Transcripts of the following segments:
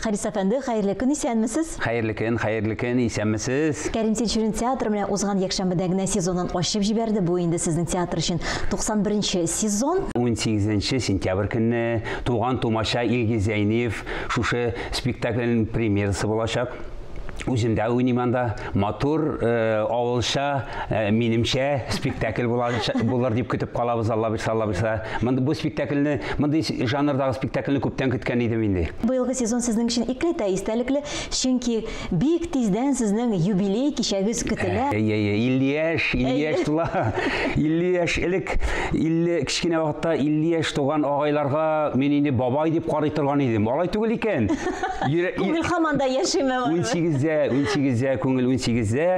Харис әфәнде, хәерле көн, исәнмесез? Хәерле көн, хәерле көн, исәнмесез? Кәрим Тинчурин театры менә узган якшәмбедә генә сезонын ачып җибәрде. Бу инде сезнең театр өчен 91 сезон. 18 сентябрь көнне туган тумача Илгиз Зәйниев шушы спектакльнең премьерасы булачак. Үзем дә уйныйм анда. Матур, авылча, минемчә спектакль булыр дип көтеп калабыз, Алла бирсә, Алла бирсә. Монда бу спектакльне, мондый жанрдагы спектакльне күптән көткән идем инде. Быелгы сезон сезнең өчен икеләтә истәлекле, чөнки бик тиздән сезнең юбилей кичәгез көтелә. Әйе, әйе, 50 яшь, 50 яшь тула. 50 яшь элек, 50 кечкенә вакытта 50 яшь туган агайларга мин инде бабай дип карый торган идем. Алай түгел икән. Күңел һаман да яшиме? 18-дә, 18-дә, күңел 18-дә,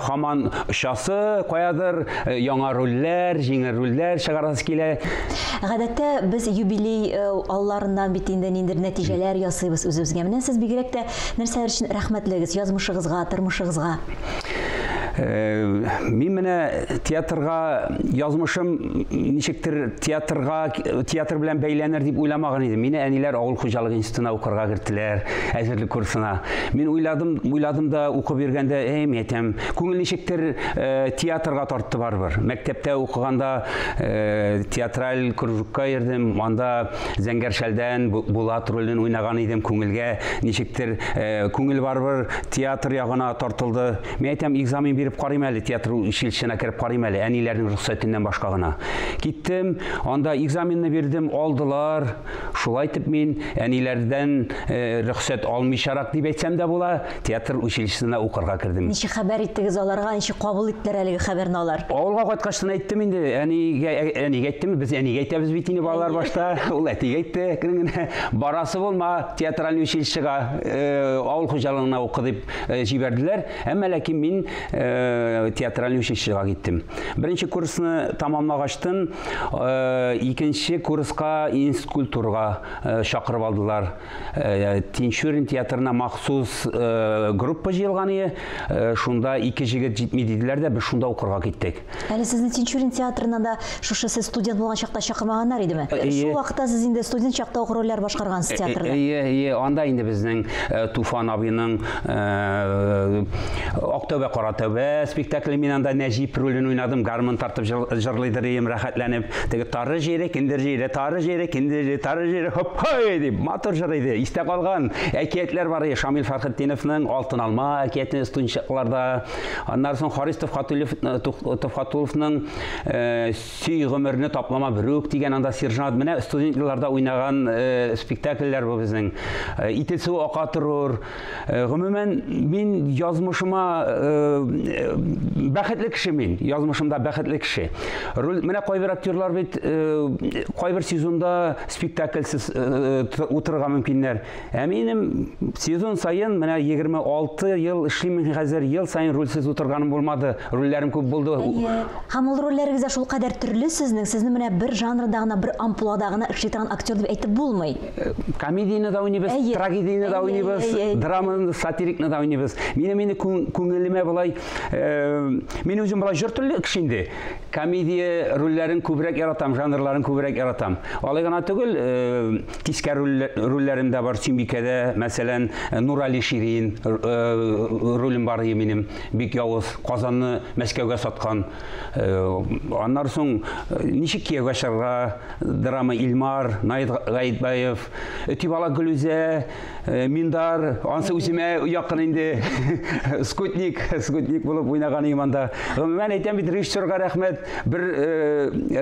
һаман очасы каядыр, яңа рольләр, җиңел рольләр чыгарасы килә. Гадәттә без юбилей алларыннан бит инде ниндидер нәтиҗәләр ясыйбыз үзебезгә. Менә сез бигрәк тә нәрсәләр өчен рәхмәтлегез, язмышыгызга, тормышыгызга? Мин менә театрга язмышым ничектер театрга, театр белән бәйләнер дип уйламаган идем. Мине әниләр авыл хуҗалыгы институтына укырга керттеләр, әзерлек курсына. Мин уйладым, уйладым да укып йөргәндә, әй, мин әйтәм, күңел ничектер театрга тартты барыбер. Мәктәптә укыганда театраль кружокка йөрдем, анда Зәңгәр шәлдән Булат ролен уйнаган идем, күңелгә ничектер күңел барыбер театр ягына тартылды. Мин әйтәм, экзамен биреп карыйм әле, театр училищесына кереп карыйм әле, әниләрнең рөхсәтеннән башка гына. Киттем, анда экзаменны бирдем, алдылар. Шулай итеп мин әниләрдән рөхсәт алмыйчарак дип әйтсәм дә була, театр училищесына укырга кердем. Ничек хәбәр иттегез аларга, ничек кабул иттеләр әлеге хәбәрне алар? Авылга кайткачтын әйттем инде, әнигә, әнигә әйттем, без әнигә әйтәбез бит инде балалар башта. Ул әтигә әйтте, әкрен генә, барасы булма театральный училищега, авыл хуҗалыгына укы дип җибәрделәр. Әмма ләкин мин театральный училищега киттем. Беренче курсны тамамлагачтын, икенче курска институт культурага чакырып алдылар. Тинчурин театрына махсус группа җыелган иде. Шунда ике җегет җитми диделәр дә, без шунда укырга киттек. Әле сезне Тинчурин театрына да шушы сез студент булган чакта чакырмаганнар идеме? Шул вакытта сез инде студент чакта ук рольләр башкаргансыз театрда. Әйе, әйе, анда инде безнең Туфан абыйның Актәүбә Каратәүбә спектакле, мин анда Нәҗип ролен уйнадым, гармун тартып җырлыйдыр идем, рәхәтләнеп. Теге тары җире, киндер җире, тары җире, киндер җире, тары җире, хоп, хой дип, матур җыр иде. Истә калган әкиятләр бар иде. Шамил Фәрхетдиновның Алтын алма әкияте студенчакларда. Аннан соң Харис Төхфәтулловның Сөй гомерне таплама берүк дигән анда сержант. Менә студент елларда уйнаган спектакльләр бу безнең. Ител суы ака торур. Гомумән, мин язмышыма бәхетле кеше мин. Язмышымда бәхетле кеше. Роль, менә кайбер актерлар бит кайбер сезонда спектакльсез утырырга мөмкиннәр. Ә минем сезон саен менә 26 ел эшлим хәзер, ел саен рольсез утырганым булмады. Рольләрем күп булды. Әйе. Һәм ул рольләрегез дә шулкадәр төрле сезнең. Сезне менә бер жанрда гына, бер амплуада гына эшли торган актер дип әйтеп булмый. Комедияне дә уйныйбыз, трагедияне дә уйныйбыз, драманы, сатирикны да уйныйбыз. Минем инде күңелемә болай, мин үзем болай җор телле кеше инде. Комедия рольләрен күбрәк яратам, жанрларын күбрәк яратам. Алай гына түгел, тискәре рольләрем дә бар. Сөембикәдә, мәсәлән, Нурали Ширин ролем бар иде минем. Бик явыз, Казанны Мәскәүгә саткан. Аннан соң ничек кияүгә чыгарга драма Илмар, Наил Гаитбаев, Өти бала Гөлүзә, Миндар, ансы үземә якын инде. Скутник, скутник булып уйнаган идем анда. Гомумән әйтәм бит, режиссерга рәхмәт, бер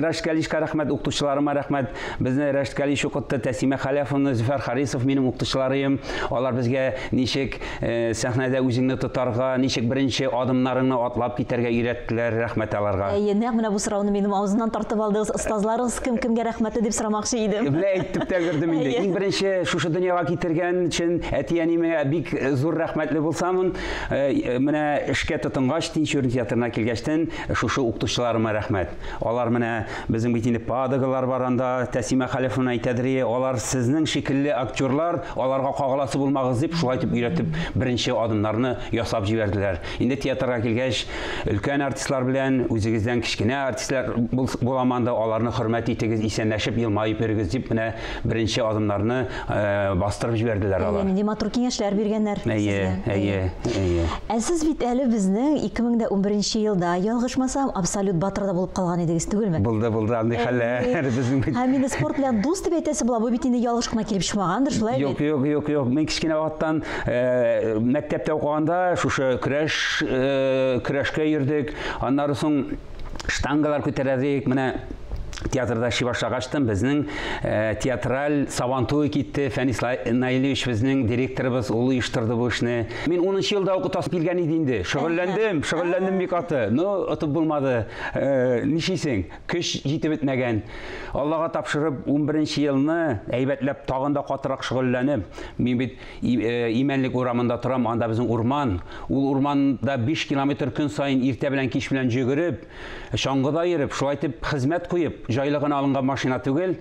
Рәшит Галишка рәхмәт, укытучыларыма рәхмәт. Безне Рәшит Галиш укытты, Тәсимә Хәләфовна, Зөфәр Харисов минем укытучыларым. Алар безгә ничек сәхнәдә үзеңне тотарга, ничек беренче адымнарыңны атлап китәргә өйрәттеләр, рәхмәт аларга. Әйе, нәкъ менә бу сорауны минем авызымнан тартып алдыгыз. Остазларыгыз кем, кемгә рәхмәтле дип сорамакчы идем. Менә әйтеп тә өлгердем инде. Иң беренче шушы дөньяга китергән өчен әти-әниемә бик зур рәхмәтле булсамын, менә эшкә тотынган. тотынгач, Тинчурин театрына килгәчтен, шушы укытучыларыма рәхмәт. Алар менә безнең бит инде падагалар бар анда, Тәсимә Хәлифовна әйтәдер, алар сезнең шикелле актерлар, аларга кагыласы булмагыз дип, шулай итеп өйрәтеп, беренче адымнарны ясап җибәрделәр. Инде театрга килгәч, өлкән артистлар белән үзегездән кечкенә артистлар буламы анда, аларны хөрмәт итегез, исәнләшеп, елмаеп йөрегез дип, менә беренче адымнарны бастырып җибәрделәр алар. Нинди матур киңәшләр биргәннәр. Әйе, әйе, әйе. Ә сез бит әле безнең 2011 елда, ялгышмасам, абсолют батыр да булып калган идегез, түгелме? Булды, булды, андый хәлләр безнең бит. Һәм инде спорт белән дус дип әйтәсе була, бу бит инде ялгыш кына килеп чыкмагандыр, шулай бит? Юк, юк, юк, юк. Мин кечкенә вакыттан мәктәптә укыганда шушы көрәш көрәшкә йөрдек. Аннары соң штангалар күтәрәдек. Менә театрда эшли башлагачтын безнең театраль сабантуй китте. Фәнис Наилевич безнең директорыбыз, ул оештырды бу эшне. Мин 10 елда укытасы килгән иде инде. Шөгыльләндем, шөгыльләндем бик каты. Но отып булмады. Нишисең? Көч җитеп бетмәгән. Аллага тапшырып 11 елны әйбәтләп тагын да катырак шөгыльләнеп, мин бит Имәнлек урамында торам, анда безнең урман. Ул урманда 5 километр көн саен иртә белән кич белән йөгереп, чаңгыда йөреп, шулай итеп хезмәт куеп, җайлы гына алынган машина түгел.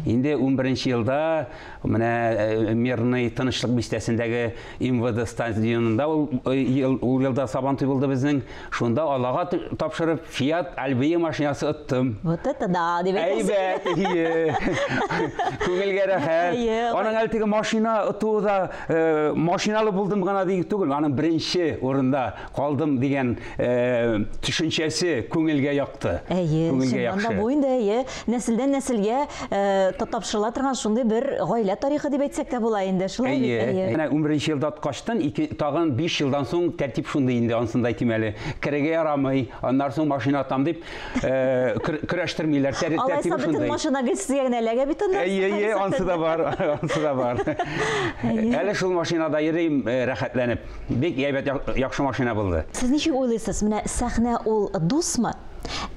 Инде 11 елда менә Мирный Тынычлык бистәсендәге МВД стадионында ул елда Сабантуй булды безнең. Шунда Аллага тапшырып Fiat Alveo машинасы оттым. Вот это да, дип әйтәсең. Әйбәт, ие. Күңелгә рәхәт. Аның әле теге машина отуы да машиналы булдым гына дигән түгел, аның беренче урында калдым дигән төшенчәсе күңелгә якты. Әйе, чыннан да бу инде, әйе, нәселдән нәселгә тапшырыла торган шундый бер гаилә тарихы дип әйтсәк тә була инде, шулай бит? Әйе. Менә 11 елда откачтан, тагын 5 елдан соң тәртип шундый инде, ансын да әйтим әле. Керергә ярамый, аннан соң машина атам дип көрәштермиләр. Алайса бөтен машина гел сезгә генә эләгә бит анда. Әйе, әйе, ансы да бар, ансы да бар. Әле шул машинада йөрим рәхәтләнеп. Бик әйбәт, яхшы машина булды. Сез ничек уйлыйсыз, менә сәхнә ул дусмы?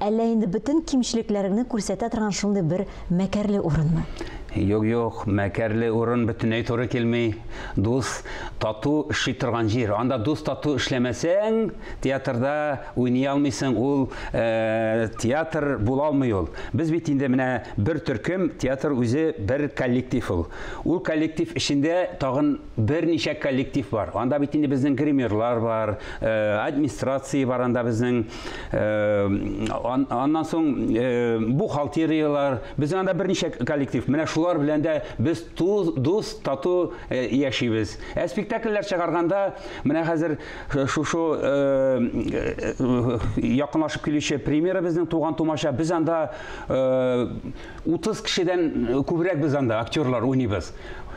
Әллә инде бөтен кимчелекләреңне күрсәтә торган шундый бер мәкерле урынмы? Юк, юк, мәкерле урын бөтенләй туры килми. Дус, тату эшли торган җир. Анда дус тату эшләмәсәң, театрда уйный алмыйсың, ул театр була алмый ул. Без бит инде менә бер төркем, театр үзе бер коллектив ул. Ул коллектив эчендә тагын берничә коллектив бар. Анда бит инде безнең гримерлар бар, администрация бар анда безнең, аннан соң бухгалтериялар, безнең анда берничә коллектив. Менә шулар белән дә без дус, тату яшибез. Ә спектакльләр чыгарганда, менә хәзер шушы якынлашып килүче премьера безнең Туган тумаша, без анда 30 кешедән күбрәк без анда актерлар уйныйбыз.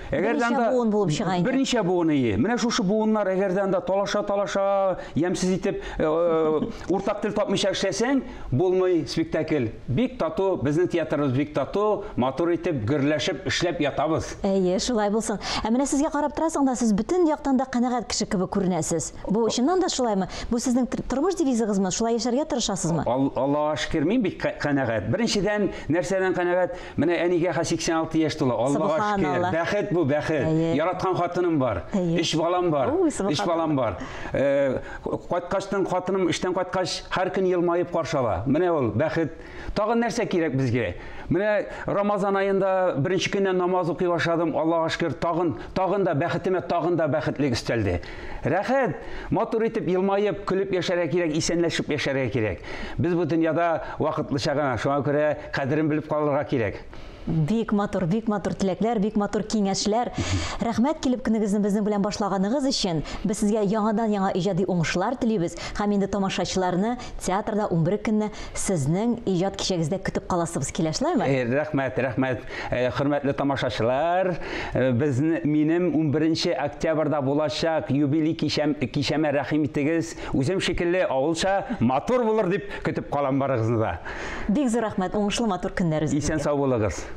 Берничә буын булып чыга инде. Берничә буын, ие. Менә шушы буыннар әгәр дә анда талаша-талаша, ямьсез итеп, уртак тел тапмыйча эшләсәң, булмый спектакль. Бик тату, безнең театрыбыз бик тату, матур итеп, гөрләшеп эшләп ятабыз. Әйе, шулай булсын. Ә менә сезгә карап торасың да, сез бөтен яктан да канәгать кеше кебек күренәсез. Бу чыннан да шулаймы? Бу сезнең тормыш девизыгызмы? Шулай яшәргә тырышасызмы? Аллаһка шөкер, мин бик канәгать. Беренчедән, нәрсәдән канәгать? Менә әнигә 86 яшь тула. Аллаһка шөкер. Бәхет бу, бәхет. Яраткан хатыным бар. Өч балам бар. Өч балам бар. Кайткачтан хатыным эштән кайткач һәр көн елмаеп каршы ала. Менә ул бәхет. Тагын нәрсә кирәк безгә? Менә Рамазан аенда беренче көннән намаз укый башладым. Аллаһка шөкер, тагын, тагын да бәхетемә тагын да бәхетлек өстәлде. Рәхәт, матур итеп елмаеп, көлеп яшәргә кирәк, исәнләшеп яшәргә кирәк. Без бу дөньяда вакытлыча гына, шуңа күрә кадерен белеп калырга кирәк. Бик матур, бик матур теләкләр, бик матур киңәшләр. Рәхмәт килеп көнегезне безнең белән башлаганыгыз өчен. Без сезгә яңадан-яңа иҗади уңышлар телибез һәм инде тамашачыларны театрда 11 көнне сезнең иҗат кичәгездә көтеп каласыбыз килә, шулаймы? Рәхмәт, рәхмәт. Хөрмәтле тамашачылар, безне минем 11 октябрьдә булачак юбилей кичәм, кичәмә рәхим итегез. Үзем шикелле авылча матур булыр дип көтеп калам барыгызны да. Бик зур рәхмәт, уңышлы матур көннәр үзегезгә. Исән сау булыгыз.